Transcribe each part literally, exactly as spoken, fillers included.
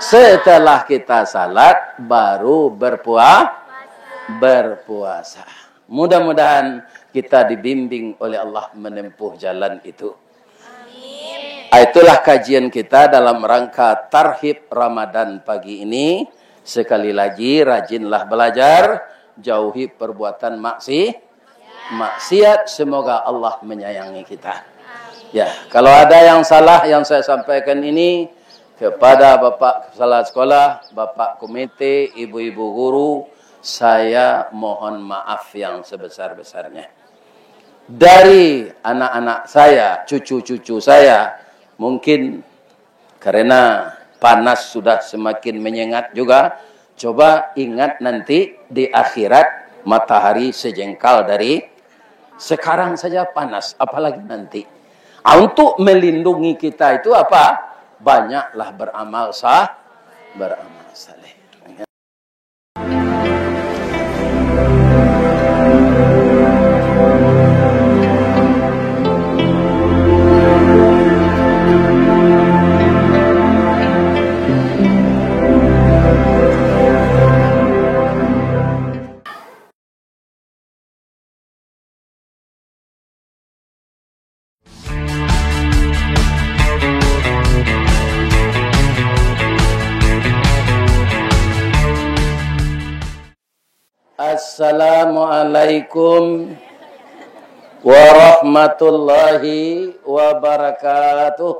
Setelah kita salat, baru berpua-, berpuasa. Mudah-mudahan kita dibimbing oleh Allah menempuh jalan itu. Ah, itulah kajian kita dalam rangka tarhib Ramadan pagi ini. Sekali lagi, rajinlah belajar, jauhi perbuatan maksi-, maksiat. Semoga Allah menyayangi kita. Ya, kalau ada yang salah yang saya sampaikan ini, kepada Bapak Kepala Sekolah, Bapak Komite, Ibu-ibu Guru, saya mohon maaf yang sebesar-besarnya. Dari anak-anak saya, cucu-cucu saya, mungkin karena panas sudah semakin menyengat juga, coba ingat nanti di akhirat matahari sejengkal dari sekarang saja panas, apalagi nanti. Ah, untuk melindungi kita itu apa? Banyaklah beramal sah, beramal saleh. Assalamualaikum warahmatullahi wabarakatuh.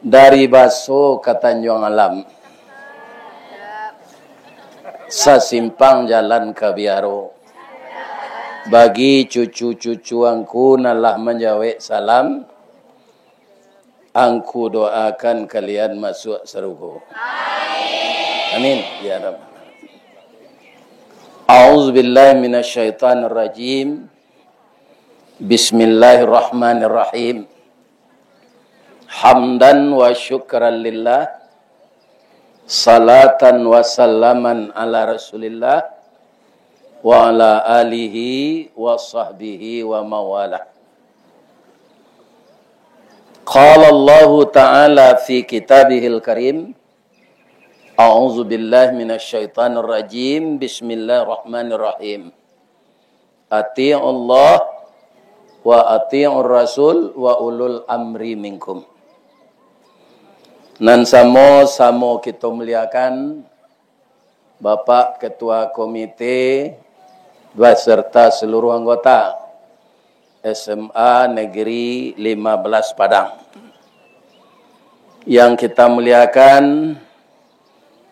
Dari Baso ka Tanjuang Alam, sasimpang jalan ka Biaro. Bagi cucu-cucu angku nan lah manjawek salam, angku doakan kalian masuak sarugo. Amin, ya Rabbal Alamin. A'udzubillahi minasyaitonirrajim. Bismillahirrahmanirrahim. Hamdan wa syukran lillah. Salatan wa salaman ala Rasulillah wa ala alihi wa sahbihi wa mawalah. Qala Allahu ta'ala fi kitabihil karim, a'udzu billahi minasy syaithanir rajim. Bismillahirrahmanirrahim. Ati'ullah wa ati'ur rasul wa ulul amri minkum. Nan samo-samo kito muliakan, Bapak Ketua Komite beserta seluruh anggota S M A Negeri lima belas Padang. Yang kita muliakan,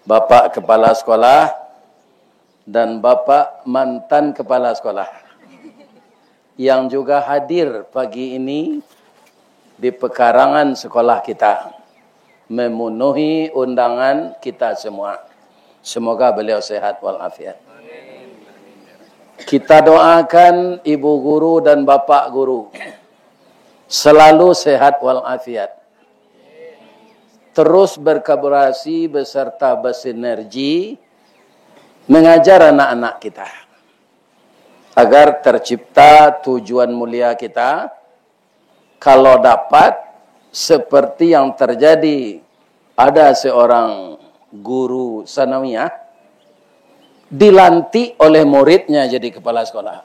Bapak Kepala Sekolah dan Bapak mantan Kepala Sekolah yang juga hadir pagi ini di pekarangan sekolah kita, memenuhi undangan kita semua. Semoga beliau sehat walafiat. Kita doakan ibu guru dan bapak guru selalu sehat walafiat, terus berkolaborasi beserta bersinergi mengajar anak-anak kita, agar tercipta tujuan mulia kita. Kalau dapat, seperti yang terjadi, ada seorang guru sanawiyah dilantik oleh muridnya jadi kepala sekolah.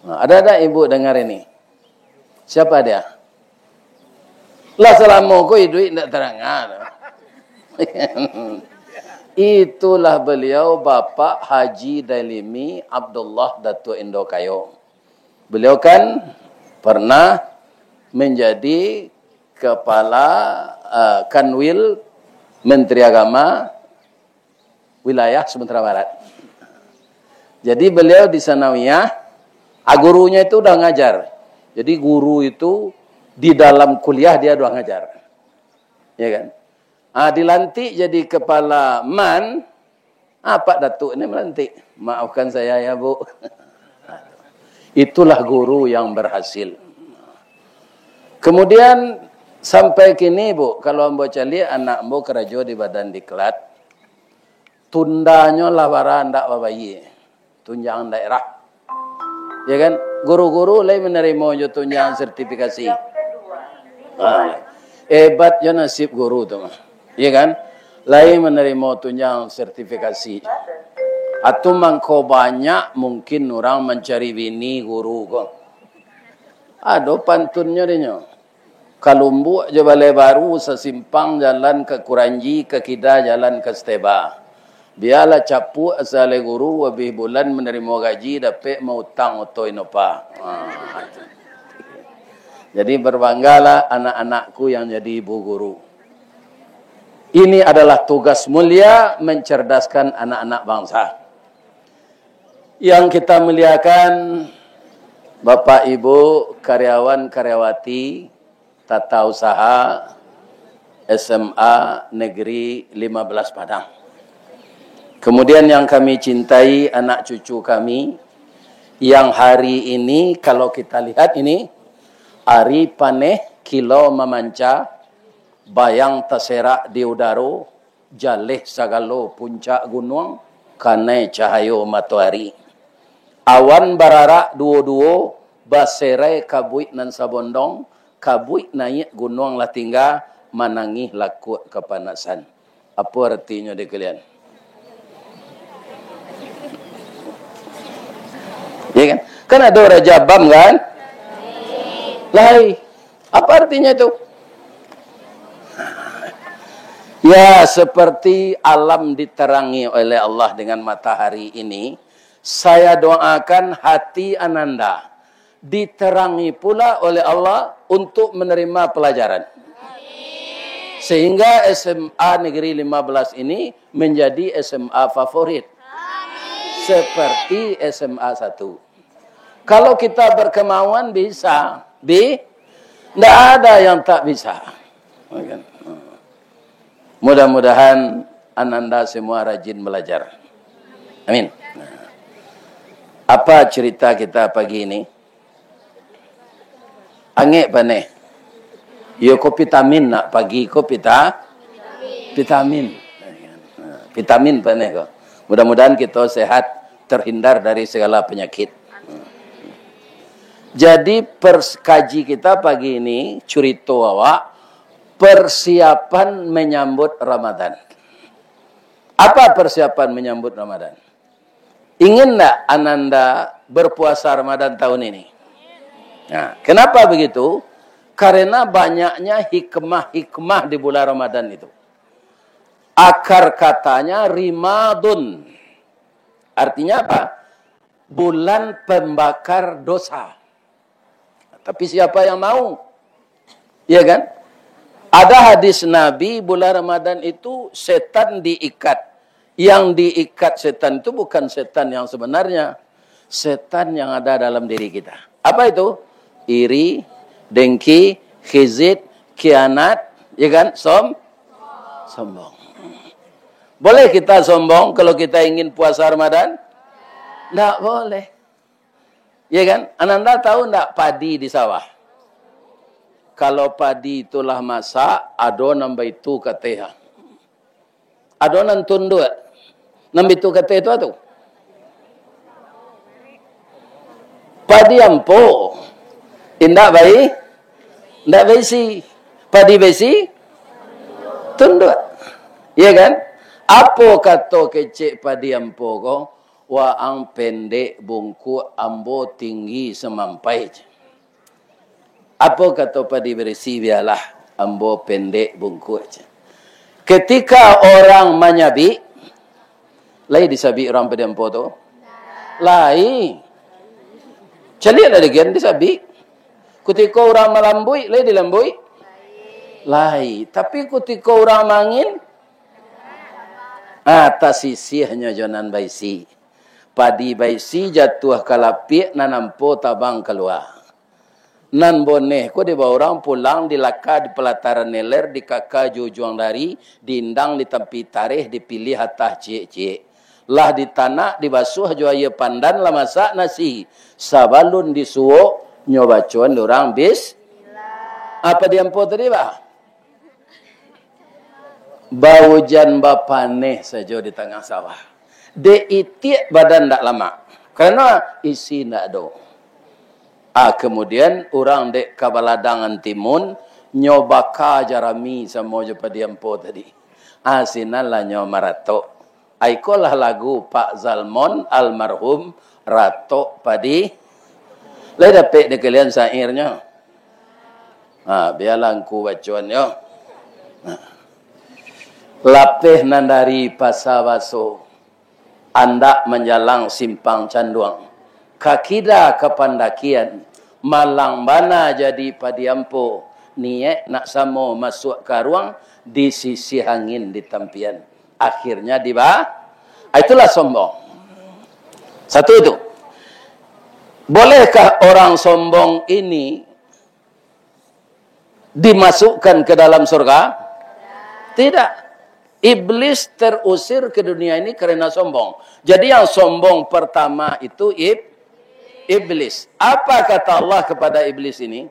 Nah, ada tak ibu dengar ini? Siapa dia? Lah salamo ko iduik ndak taranga. Itulah beliau, Bapak Haji Dailimi Abdullah Datuk Indo Kayo. Beliau kan pernah menjadi kepala, eh, Kanwil Menteri Agama wilayah Sumatera Barat. Jadi beliau di sanawiyah, ah, gurunya itu udah ngajar. Jadi guru itu di dalam kuliah dia udah ngajar. Ya kan? Ah, dilantik jadi kepala MAN, ah, Pak Datuk ini melantik. Maafkan saya ya, Bu. Itulah guru yang berhasil. Kemudian sampai kini, Bu, kalau ambo caliak anak ambo karajo di Badan Diklat, tundanyo lah bara ndak babayia, tunjangan daerah. Ya kan? Guru-guru lai manarimo jo tunjangan sertifikasi. Ah, hebat jo nasib guru tu mah. Ya kan? Lai manarimo tunjangan sertifikasi. Atu mangko banyak mungkin urang mancari bini guru ko. Ado pantunnyo dinyo. Ka Lumbuk jo Balai Baru, sasimpang jalan ka Kuranji, ka kida jalan ka Steba. Bialah capuak asa alai guru, abih bulan manarimo gaji, dapek mautang oto Innova. Ha. Jadi, berbanggalah anak-anakku yang jadi ibu guru. Ini adalah tugas mulia mencerdaskan anak-anak bangsa. Yang kita muliakan, Bapak Ibu, karyawan-karyawati, tata usaha S M A Negeri lima belas Padang. Kemudian yang kami cintai, anak cucu kami, yang hari ini, kalau kita lihat ini, ari paneh kilau mamanca, bayang taserak di udaro, jaleh sagalo puncak gunuang, kanai cahayo matoari. Awan bararak duo-duo, baserai kabuik nan sabondong, kabuik naiak gunuang lah tingga, manangih lakuak kapanasan. Apo artinyo di kalian? Ya kan? Kan ado Raja Bam kan? Lai. Apa artinya itu? Ya, seperti alam diterangi oleh Allah dengan matahari ini, saya doakan hati Ananda diterangi pula oleh Allah untuk menerima pelajaran. Sehingga S M A Negeri lima belas ini menjadi S M A favorit. Seperti S M A satu. Kalau kita berkemauan bisa, bi, ndak ada yang tak bisa. Mudah-mudahan Ananda semua rajin belajar. Amin. Apa cerita kita pagi ini? Angek paneh. Yo ko vitamin nak pagi ko pita-, vitamin. Vitamin paneh ko. Mudah-mudahan kita sehat, terhindar dari segala penyakit. Jadi pers-, kaji kita pagi ini, curito awak, persiapan menyambut Ramadan. Apa persiapan menyambut Ramadan? Ingin ndak Ananda berpuasa Ramadan tahun ini? Nah, kenapa begitu? Karena banyaknya hikmah-hikmah di bulan Ramadan itu. Akar katanya rimadun. Artinya apa? Bulan pembakar dosa. Tapi siapa yang mau? Iya kan? Ada hadis Nabi, bulan Ramadan itu setan diikat. Yang diikat setan itu bukan setan yang sebenarnya. Setan yang ada dalam diri kita. Apa itu? Iri, dengki, khizid, kianat, ya kan? Som-, sombong. Boleh kita sombong kalau kita ingin puasa Ramadan? Ndak boleh. Ya kan? Ananda tahu ndak padi di sawah? Kalau padi itulah masak, ado nan baitu kateh. Ado nan tunduak. Nan baitu kateh tu atu. Padi ampo. Indak bai-, indak baisi. Padi baisi, tunduak. Ya kan? Apo kato kecek padi ampo ko? Waang pendek bungkuak, ambo tinggi samampai, ceh. Apo kato padi barisi, bialah ambo pendek bungkuak, ceh. Ketika orang manyabik, lai disabik urang padi ampo tu? Lai. Caliaklah dagian disabik. Kutiko urang malambuik, lai dilambuik? Lai. Tapi kutiko urang mangin, ah, tasisiahnyo jo nan baisi. Padi baisi jatuah ka lapiak, nan ampo tabang kalua. Nan boneh ko dibao urang pulang, dilaka di palataran neler, dikaka jo ujuang dari, diindang di tampi tareh, dipiliah atah ciek-ciek. Lah ditanak, dibasuah jo aia pandan, lah masak nasi. Sabalun disuok, nyo bacoan dek urang bis-, apa di ampo tadi, bah? Baujan bapaneh sajo di tangah sawah. Dek itiak badan ndak lamak. Karano isi ndak ado. Ah, kemudian urang dek ka baladang antimun, nyo baka jarami samo jo padi ampo tadi. Ah, sinan lah nyo maratok. Ah, ikolah lagu Pak Zalmon almarhum, Ratok Padi. Lai dapek di kalian syairnyo? Ah, bialah angku bacoan yo. Ah. Lapeh nan dari Pasa Baso, andak manjalang Simpang Canduang. Ka kida ka pandakian, malang bana jadi padi ampo, niaik nak samo masuak karuang, disisiah angin ditampian. Akhirnya diba-, ah, itulah sombong. Satu itu. Bolehkah orang sombong ini dimasukkan ke dalam surga? Tidak. Iblis terusir ke dunia ini karena sombong. Jadi yang sombong pertama itu ib-, iblis. Apa kata Allah kepada iblis ini?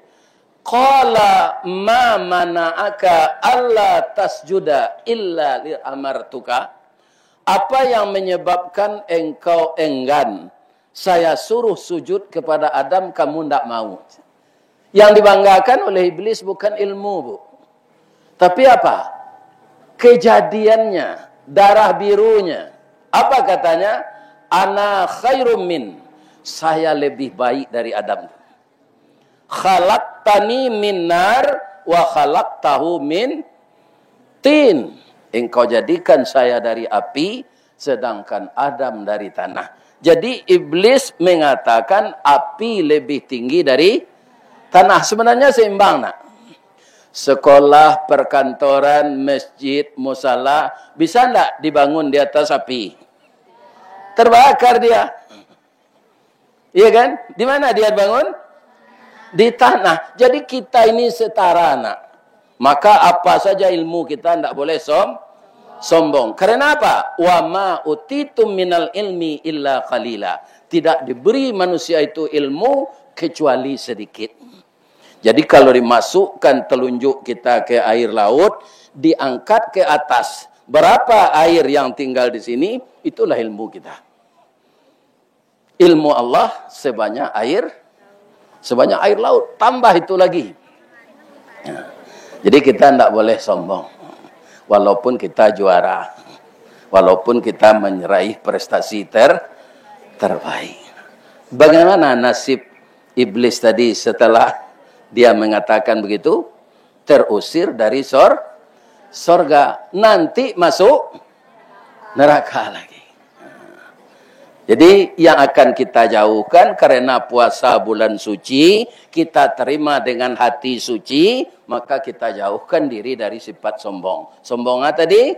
Qala ma mana'aka alla tasjuda illa li amartuka. Apa yang menyebabkan engkau enggan saya suruh sujud kepada Adam, kamu ndak mau? Yang dibanggakan oleh iblis bukan ilmu, Bu. Tapi apa? Kejadiannya, darah birunya. Apa katanya? Ana khairum min. Saya lebih baik dari Adam. Khalaqtani min nar wa khalaqtahu min tin. Engkau jadikan saya dari api, sedangkan Adam dari tanah. Jadi, iblis mengatakan api lebih tinggi dari tanah. Sebenarnya seimbang, nak. Sekolah, perkantoran, masjid, musala, bisa ndak dibangun di atas api? Terbakar dia. Iya kan? Di mana dia bangun? Di tanah. Jadi kita ini setara, nak. Maka apa saja ilmu kita ndak boleh som-, sombong. Karena apa? Wa ma utitum minal ilmi illa qalila. Tidak diberi manusia itu ilmu kecuali sedikit. Jadi kalau dimasukkan telunjuk kita ke air laut, diangkat ke atas, berapa air yang tinggal di sini, itulah ilmu kita. Ilmu Allah sebanyak air, sebanyak air laut, tambah itu lagi. Ya. Jadi kita ndak boleh sombong. Walaupun kita juara, walaupun kita meraih prestasi ter-, terbaik. Bagaimana nasib iblis tadi setelah dia mengatakan begitu? Terusir dari sor-, sorga. Nanti masuk neraka lagi. Jadi, yang akan kita jauhkan karena puasa bulan suci, kita terima dengan hati suci, maka kita jauhkan diri dari sifat sombong. Sombong apa tadi?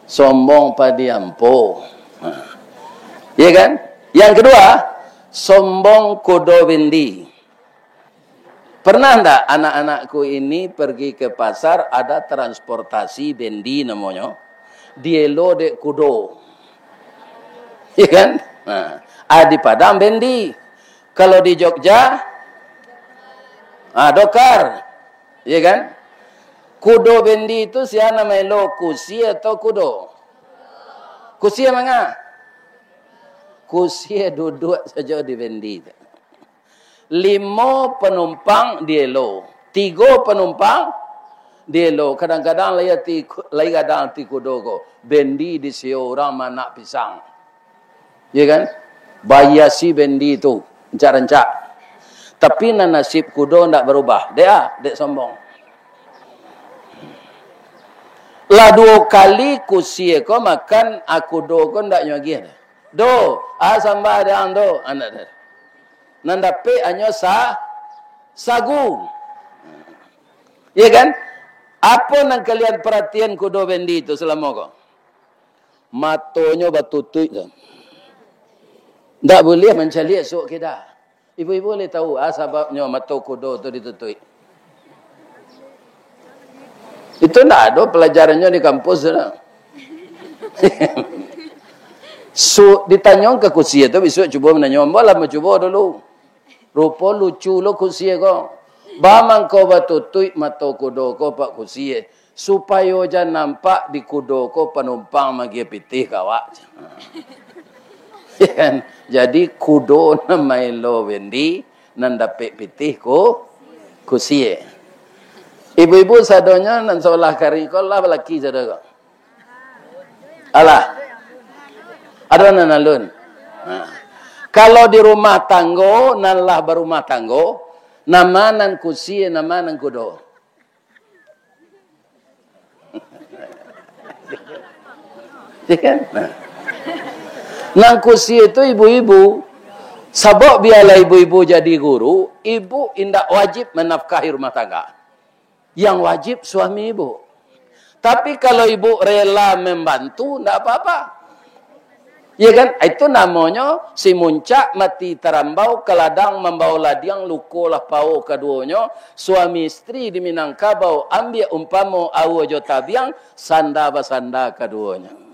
Sombong padi ampo. Nah. Iya kan? Yang kedua, sombong kudo bendi. Pernah ndak anak-anakku ini pergi ke pasar, ada transportasi bendi namonyo, dielo dek kudo? Iya kan? Nah, ah, di Padang bendi. Kalau di Jogja, ah, dokar. Iya kan? Kudo bendi itu sia nan maelo, kusie atau kudo? Kusie manga? Kusie duduak sajo di bendi tu. Limo panumpang dielo, tigo panumpang dielo. Kadang-kadang lai ati, lai gadang ati kudo ko. Bendi disio urang maanak pisang. Iya kan? Bahiasi bendi tu, rancak-rancak. Tapi nan nasib kudo ndak barubah. Dek a, dek sombong. Lah duo kali kusie ko makan, a kudo ko ndak nyo agiah. Do, a sambah dek ang do, anak dek. Nan dapek hanyo sa-, sagu. Iya kan? Apo nan kalian paratian kudo bendi tu salamo ko? Matonyo batutuik tu. Ndak buliah mancaliak suok kida. Ibu-ibu buliah tahu, ah, sababnyo mato kudo tu ditutuik? Itu ndak ado pelajarannyo di kampus tu, nah. Su-, ditanyo ka kusie tu, bisuak cubo mananyo, ambo lah mancubo dulu. Rupo lucu lo kusie ko. Ba mangko batutuik mato kudo ko, Pak Kusie, supayo jan nampak di kudo ko panumpang maagiah pitih ka awak. Kan? Jadi, kudo nan maelo bendi, nan dapek pitih ku-, kusie. Ibu-ibu sadonyo nan sabalah kari ko lah balaki sado ko. Alah. Ado nan alun. Ha. Kalau di rumah tanggo, nan lah barumah tanggo, nama nan kusie, nama nan kudo? Ya kan? Nah. Nan kusie tu ibu-ibu. Sabab bialah ibu-ibu jadi guru, ibu indak wajib manafkahi rumah tangga. Yang wajib suami ibu. Tapi kalau ibu rela membantu, ndak apa-apa. Ya kan? Itu namonyo si muncak mati tarambau, ka ladang mambao ladiang, luko lah pao kaduonyo, suami istri di Minangkabau, ambiak umpamo aua jo tabiang, sanda basanda kaduonyo.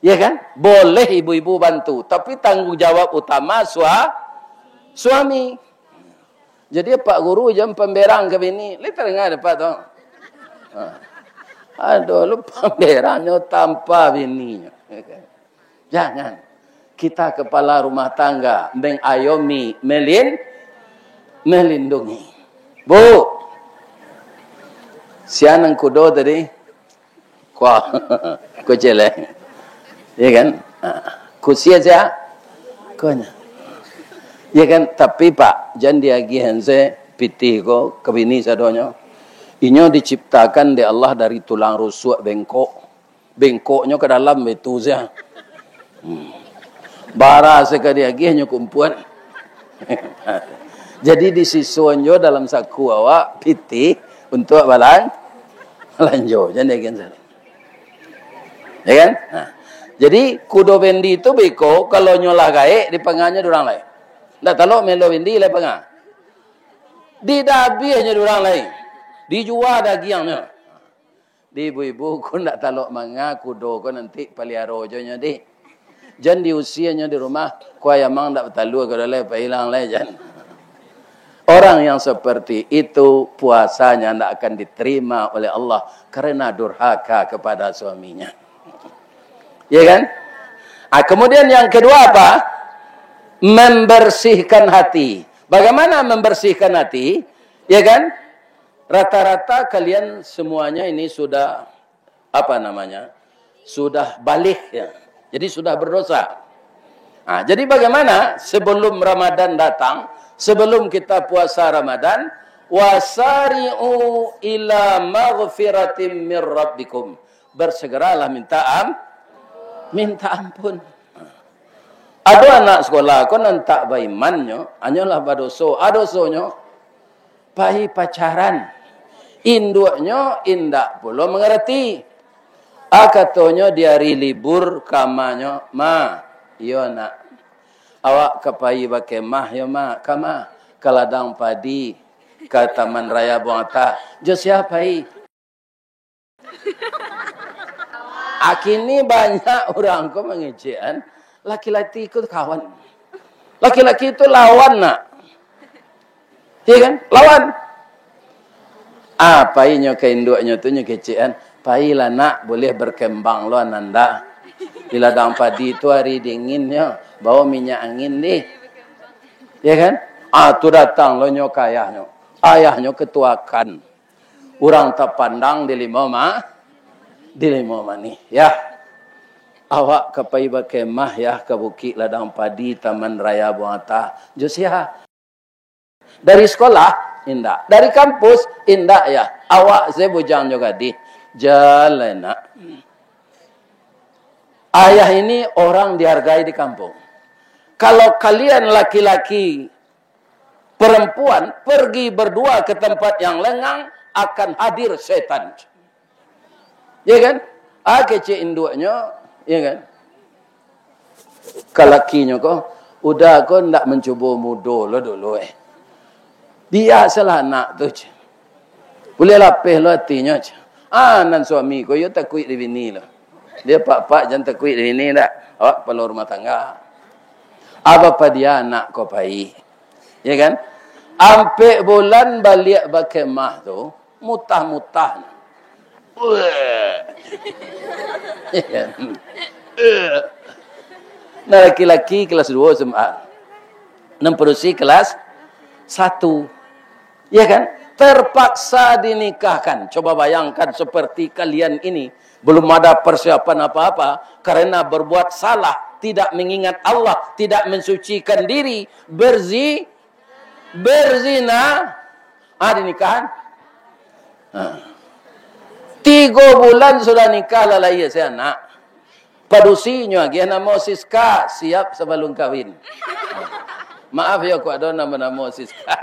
Ya kan? Boleh ibu-ibu bantu, tapi tanggung jawab utama sua-, suami. Jadi, Pak Guru jan pamberang ka bini. Lai tadanga dek Apak tu? Ha. Ado lu pamberangnyo tanpa bininyo. Jangan. Kita kepala rumah tangga, mengayomi, melin-, melindungi. Bu, sia nan kudo tadi? Kuah. Kucilek. Ya kan? Ha. Kusie sia? Kuahnya. Ya kan? Tapi, Pak, jan diagiahan se pitih ko ka bini sadonyo. Inyo diciptakan dek Allah dari tulang rusuk bengkok. Bengkoknyo ka dalam baitu sia. Hmm. Bara se ka diagiahnyo kumpuan. Jadi, disisonyo dalam saku awak pitih untuak balan-, balanjo. Jan diagiahan se. Ya kan? Nah. Jadi, kudo bendi tu beko, kalau nyo lah gaek, dipanganyo dek urang lai. Ndak talok melo bendi lai panga. Didabiahnyo dek urang lai. Dijua dagiangnyo. Di ibu-ibu ko ndak talok manga, kudo ko nanti paliaro jo nyo di. Jan diusianyo di rumah, kuai amang ndak batalua ko lai, pailang lai, jan. Orang yang seperti itu, puasanya ndak akan diterima oleh Allah karena durhaka kepada suaminya. Ya kan? Ah, kemudian yang kedua apa? Membersihkan hati. Bagaimana membersihkan hati? Ya kan? Rata-rata kalian semuanya ini sudah, apa namanya, sudah baligh, ya. Jadi, sudah berdosa. Nah, jadi bagaimana sebelum Ramadan datang, sebelum kita puasa Ramadan, "Wasari'u ila maghfiratim mir rabbikum." Bersegeralah minta am-, minta ampun. Ado anak sekolah ko nan tak baimannyo, hanyolah badoso. A dosonyo, pai pacaran. Induaknyo indak pulo mangarati. A katonyo di ari libur ka amanyo, "Ma, iyo nak, awak ka pai bakemah yo, Ma, ka ma, ka ladang padi, ka Taman Raya Buang Atah." "Jo sia pai?" Akini banyak urang ko mangecek an, laki-laki ko kawan. Laki-laki tu lawan nak. Iya kan? Lawan. Ah, pai nyo ka induaknyo tu nyo kecek an, "Pailah nak, boleh berkembang lo ananda. Di ladang padi tu ari dinginnyo, bawa minyak angin dih." Iya kan? Ah, tu datang lo nyo ka ayahnyo. Ayahnyo ketuakan. Urang tapandang di Limau Ma-, di Limau Manih, yah. Awak ka pai bakemah, yah, ka Bukik Ladang Padi, Taman Raya Buang Atah. Jo sia? Dari sekolah? Indak. Dari kampus? Indak, yah. Awak se bujang jo gadih. Jan lai nak. Ayah ini orang dihargai di kampung. Kalau kalian laki-laki perempuan pergi berdua ke tempat yang lengang, akan hadir setan. Ya kan? Ah, kecek induaknyo, ya kan? Ka lakinyo ko, "Uda ko ndak mancubo mudo lo dulu, eh. Biasolah anak tu, ceh. Buliah lapeh lo atinyo, ceh." Ah, nan suami ko, iyo takuik di bini lo. Dia, "Pak, pak, jan takuik di bini ndak. Awak kapalo rumah tangga." Apa dia anak ko pai? Ya kan? Ampek bulan baliak bakemah tu, mutah-mutah. Nah, laki-laki kelas dua S M A. Nan padusi kelas satu. Ya kan? Terpaksa dinikahkan. Coba bayangkan seperti kalian ini. Belum ada persiapan apa-apa. Karena berbuat salah. Tidak mengingat Allah. Tidak mensucikan diri. Berzi-, berzina. Ah, dinikahan. Ah. Tigo bulan sudah nikah, lah lahia se anak. Padusinyo agiah namo Siska, siap sabalum kawin. Maaf yo, kok ado namo-namo Siska.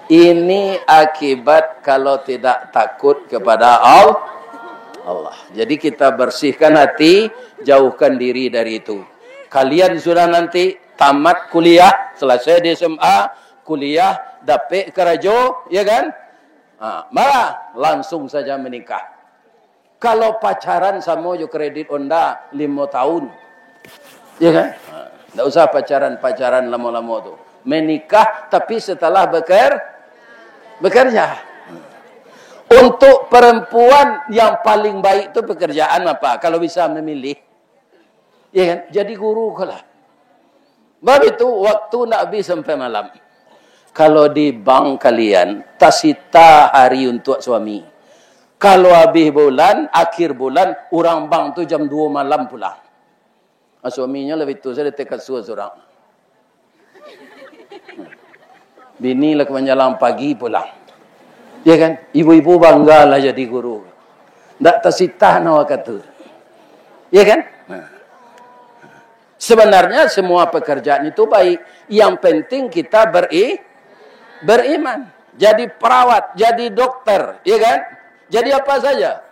Ini akibat kalau tidak takut kepada Al-, Allah. Jadi kita bersihkan hati, jauhkan diri dari itu. Kalian sudah nanti tamat kuliah, selesai di S M A, kuliah, dapek karajo, ya kan? Ha, malah langsung saja menikah. Kalau pacaran samo jo kredit Honda limo tahun. Ya kan? Ha, ndak usah pacaran-pacaran lamo-lamo tu. Menikah, tapi setelah beker-, bekerja. Untuk perempuan yang paling baik tu pekerjaan apa? Kalau bisa memilih. Ya kan? Jadi guru ko lah. Bab itu, waktu ndak habis sampai malam. Kalau di bank kalian, tasita hari untuak suami. Kalau habis bulan, akhir bulan, urang bank tu jam duo malam pulang. Ah, suaminyo lah bitu sajo di kasua surang. Bini lah ka manjalang pagi pulang. Ya kan? Ibu-ibu bangga lah jadi guru. Ndak tasita nyo wakatu. Ya kan? Nah. Sebenarnya semua pekerjaan itu baik. Yang penting kita beri-, beriman. Jadi perawat, jadi dokter, ya kan? Jadi apa saja.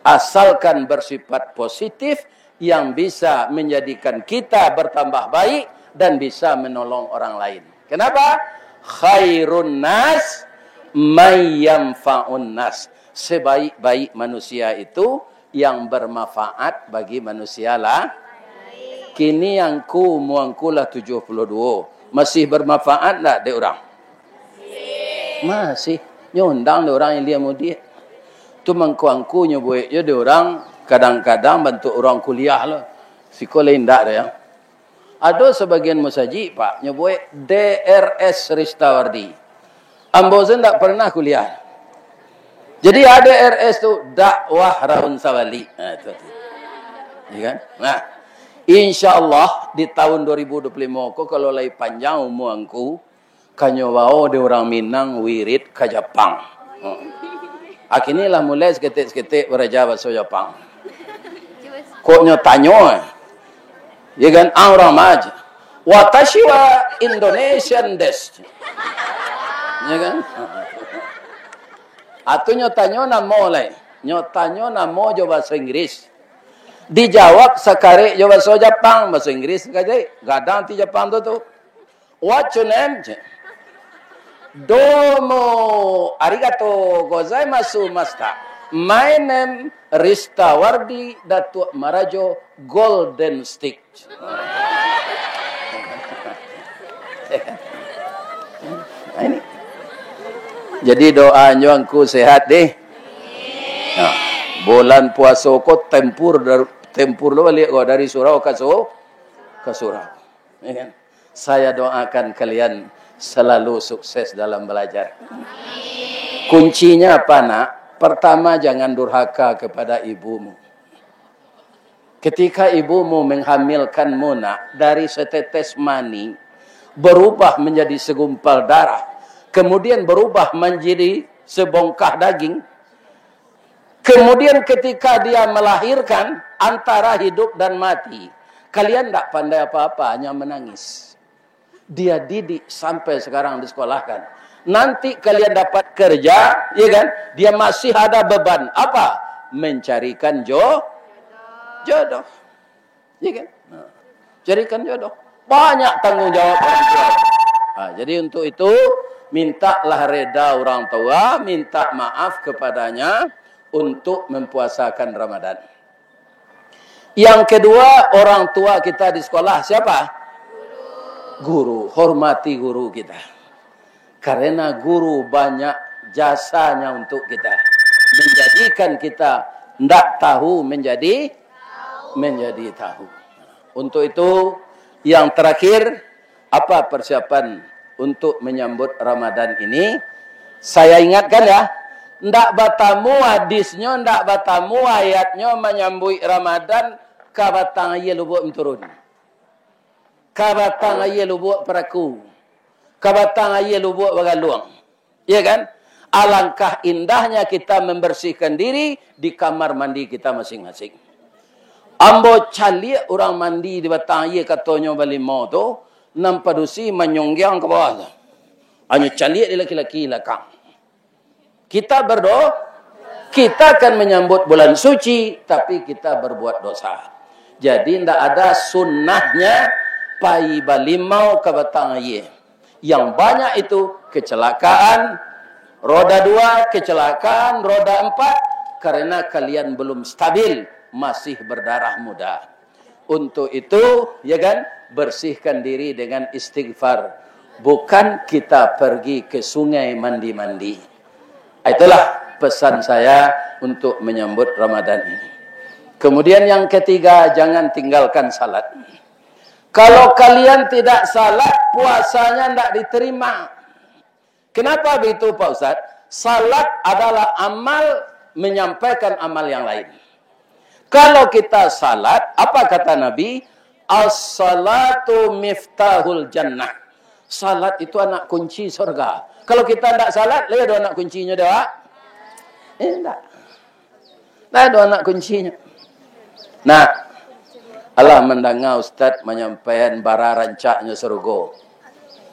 Asalkan bersifat positif yang bisa menjadikan kita bertambah baik dan bisa menolong orang lain. Kenapa? Khairun nas may yanfa'un nas. Sebaik-baik manusia itu yang bermanfaat bagi manusia lah. Kini angku, umua angku lah tujuah puluah duo. Masih bermanfaat ndak dek urang? Masih. Nyo undang dek urang ilia mudiak. Tu mangko angku nyo buek jo dek urang, kadang-kadang bantuak urang kuliah lo. Siko lai indak doh, yo. Ado sabagian musajik, Pak, nyo buek D R S Ristawardi. Ambo se ndak pernah kuliah. Jadi, A D R S tu dakwah raun sabalik. Nah, itu. Ya kan? Nah, insya Allah di tahun dua ribu dua puluh lima ko, kalau lai panjang umua angku, ka nyo bao dek urang Minang wirid ka Japang. Hmm. Akini lah mulai saketek-saketek baraja bahaso Japang. Kok nyo tanyo, eh? Ya kan? Ah, urang mah aja. "Watashi wa Indonesian desu." Ya kan? Atu nyo tanyo namo lai. Nyo tanyo namo jo bahaso Inggris. Dijawab sakarek jo bahaso Japang, bahaso Inggris ka jadi. Gadang ti Japang tu, tu. "What's your name?" cek. "Domo arigato gozaimasu, master. My name Ristawardi Datuak Marajo Golden Stick." Nah, ini. Jadi doanyo angku sehat deh. Nah, bulan puaso ko tempur dar-, tempur lo baliak ko dari surau ka su-, ka surau. Ya kan? Saya doakan kalian selalu sukses dalam belajar. Kuncinya apa, Nak? Pertama, jangan durhaka kepada ibumu. Ketika ibumu menghamilkanmu, Nak, dari setetes mani berubah menjadi segumpal darah, kemudian berubah menjadi sebongkah daging, kemudian ketika dia melahirkan, antara hidup dan mati, kalian ndak pandai apa-apa, hanya menangis. Dia didik sampai sekarang disekolahkan. Nanti kalian dapat kerja, ya kan? Dia masih ada beban. Apa? Mencarikan jo-, jodoh. Ya kan? Nah, carikan jodoh. Banyak tanggung jawab orang tua. Nah, jadi untuk itu, mintalah reda orang tua, minta maaf kepadanya untuk mempuasakan Ramadan. Yang kedua, orang tua kita di sekolah siapa? Guru. Hormati guru kita. Karena guru banyak jasanya untuk kita. Menjadikan kita ndak tahu menjadi menjadi tahu. Untuk itu, yang terakhir, apa persiapan untuk menyambut Ramadan ini? Saya ingatkan, ya, ndak batamu hadisnyo, ndak batamu ayatnyo manyambuik Ramadan ka batang aia Lubuak Minturun, ka batang aia Lubuak Paraku, ka batang aia Lubuak Bagaluang. Ya kan? Alangkah indahnya kita membersihkan diri di kamar mandi kita masing-masing. Ambo caliak urang mandi di batang aia, katonyo balimau tu, nan padusi manyonggiang ka bawah tu. Hanyo caliak di laki-laki lakang. Kita berdoa, kita akan menyambut bulan suci, tapi kita berbuat dosa. Jadi, ndak ada sunnahnya pai balimau ka batang aia. Yang banyak itu kecelakaan roda dua, kecelakaan roda empat, karena kalian belum stabil, masih berdarah muda. Untuk itu, ya kan, bersihkan diri dengan istighfar. Bukan kita pergi ke sungai mandi-mandi. Itulah pesan saya untuk menyambut Ramadan ini. Kemudian yang ketiga, jangan tinggalkan salat. Kalau kalian tidak salat, puasanya ndak diterima. Kenapa begitu, Pak Ustaz? Salat adalah amal menyampaikan amal yang lain. Kalau kita salat, apa kata Nabi? "As-salatu miftahul jannah." Salat itu anak kunci surga. Kalau kita ndak salat, lai ado anak kuncinyo, dak? Eh, ndak. Ndak ado anak kuncinyo. Nah, alah mandanga Ustaz manyampaian bara rancaknyo sarugo.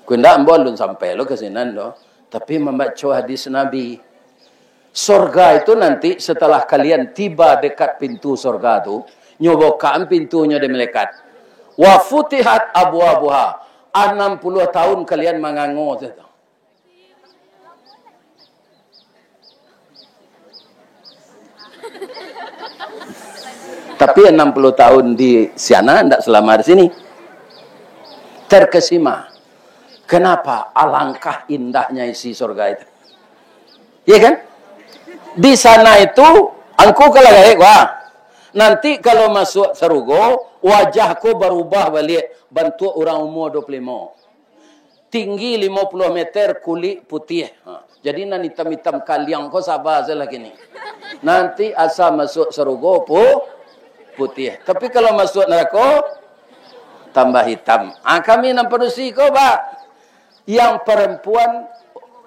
Ku indak ambo alun sampai lo ka sinan doh, tapi mambaco hadis Nabi. Sorga itu nanti setelah kalian tiba dekat pintu sorga tu, nyo bokaan pintunyo dek malaikat. "Wa futihat abwabuha." Anam puluah tahun kalian mangango tu. Tapi anam puluh tahun di siana, ndak salama di sini. Terkesima. Kenapa? Alangkah indahnya isi surga itu. Iya kan? Di sana itu, angku kalau gaek, wah. Nanti kalau masuk sarugo, wajah ko barubah baliak, bantuak urang umur dua puluh lima. Tinggi limo puluah meter, kulik putiah. Ha. Jadi, nan itam-itam kaliang ko saba sajolah kini. Nanti asa masuk sarugo pu-, putiah. Tapi, kalau masuk narako, tambah hitam. Ah, kami nan padusi ko, Pak. Yang perempuan,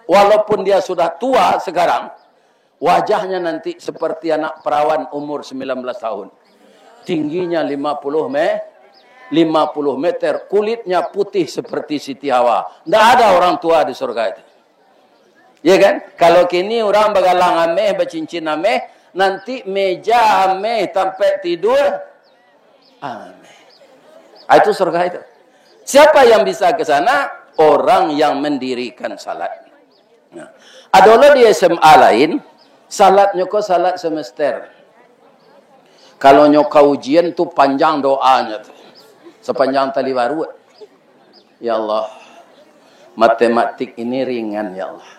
walaupun dia sudah tua sekarang, wajahnya nanti seperti anak perawan umur sembilan belas tahun. Tingginya lima puluh me-, lima puluh meter, kulitnya putih seperti Siti Hawa. Ndak ada orang tua di surga itu. Ya kan? Kalau kini urang bagalang ameh, bacincin ameh, nanti meja ameh, tampek tidur ameh. Ah, itu surga itu. Siapa yang bisa ke sana? Orang yang mendirikan salat. Nah, ado lo di S M A lain, salatnyo ko salat semester. Kalau nyo ka ujian tu panjang doanyo tu. Sapanjang tali baruak. Ya Allah, matematik ini ringan, ya Allah.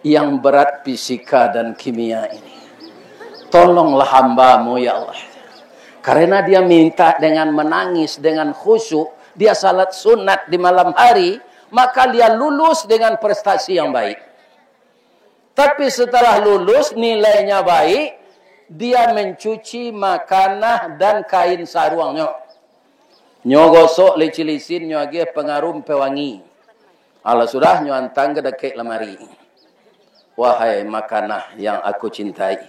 Yang berat fisika dan kimia ini. Tolonglah hamba-Mu, ya Allah. Karena dia minta dengan menangis, dengan khusyuk, dia salat sunat di malam hari, maka dia lulus dengan prestasi yang baik. Tapi setelah lulus, nilainya baik, dia mencuci makanah dan kain saruangnyo. Nyo gosok licin-licin, nyo agiah pangarum pewangi. Alah sudah, nyo antang ka dakek lamari. Wahai makanah yang aku cintai,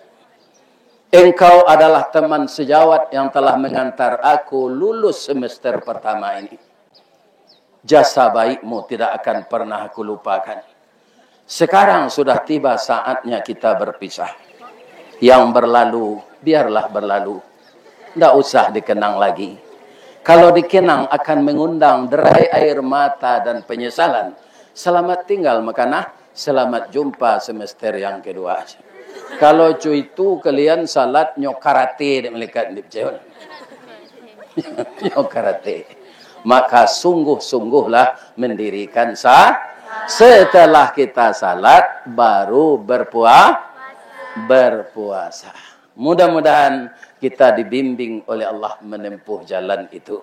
engkau adalah teman sejawat yang telah mengantar aku lulus semester pertama ini. Jasa baikmu tidak akan pernah aku lupakan. Sekarang sudah tiba saatnya kita berpisah. Yang berlalu, biarlah berlalu. Ndak usah dikenang lagi. Kalau dikenang, akan mengundang derai air mata dan penyesalan. Selamat tinggal, makanah. Selamat jumpa semester yang kedua. Kalau cuitu kalian salatnyo karate dek malaikat, ndak picayo. Nyo karate. Maka sungguh-sungguhlah mendirikan sa-, setelah kita salat, baru berpua-, berpuasa. Mudah-mudahan kita dibimbing oleh Allah menempuh jalan itu.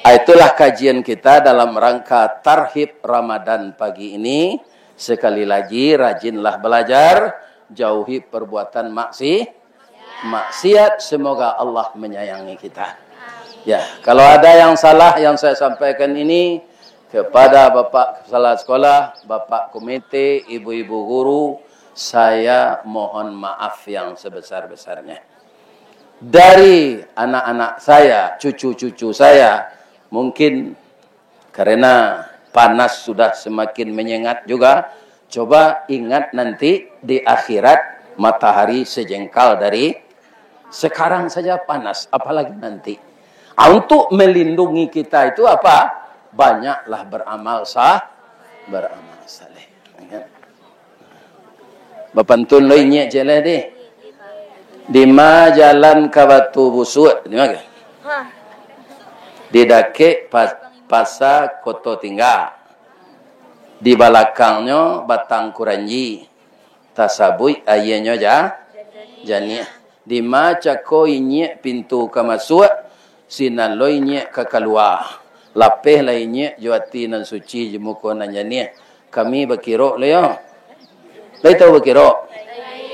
Ah, itulah kajian kita dalam rangka tarhib Ramadan pagi ini. Sekali lagi, rajinlah belajar, jauhi perbuatan maksi-, maksiat. Semoga Allah menyayangi kita. Ya, kalau ada yang salah yang saya sampaikan ini, kepada Bapak Kepala Sekolah, Bapak Komite, Ibu-ibu Guru, saya mohon maaf yang sebesar-besarnya. Dari anak-anak saya, cucu-cucu saya, mungkin karena panas sudah semakin menyengat juga, coba ingat nanti di akhirat matahari sejengkal dari sekarang saja panas, apalagi nanti. Ah, untuk melindungi kita itu apa? Banyaklah beramal sah, beramal saleh. Ya. Bapantun lo inyiak ciek lai dih. Dima jalan ka Batu Busuak, dima ka? Di dakek pa-, Pasa Koto Tingga. Di balakangnyo Batang Kuranji. Tasabuik aianyo ja-, janiah. Dima cako inyiak pintu ka masuak, sinan lo inyiak ka kalua. Lapehlah inyiak jo ati nan suci, jo muko nan janiah. Kami bakirok lo yo. Lai tahu bakirok?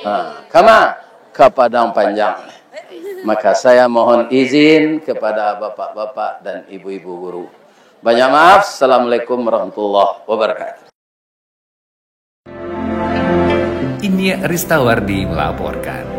Ha, kama? Ka Padang Panjang. Maka saya mohon izin kepada bapak-bapak dan ibu-ibu guru. Banyak maaf. Assalamualaikum warahmatullahi wabarakatuh. Inyiak Ristawardi melaporkan.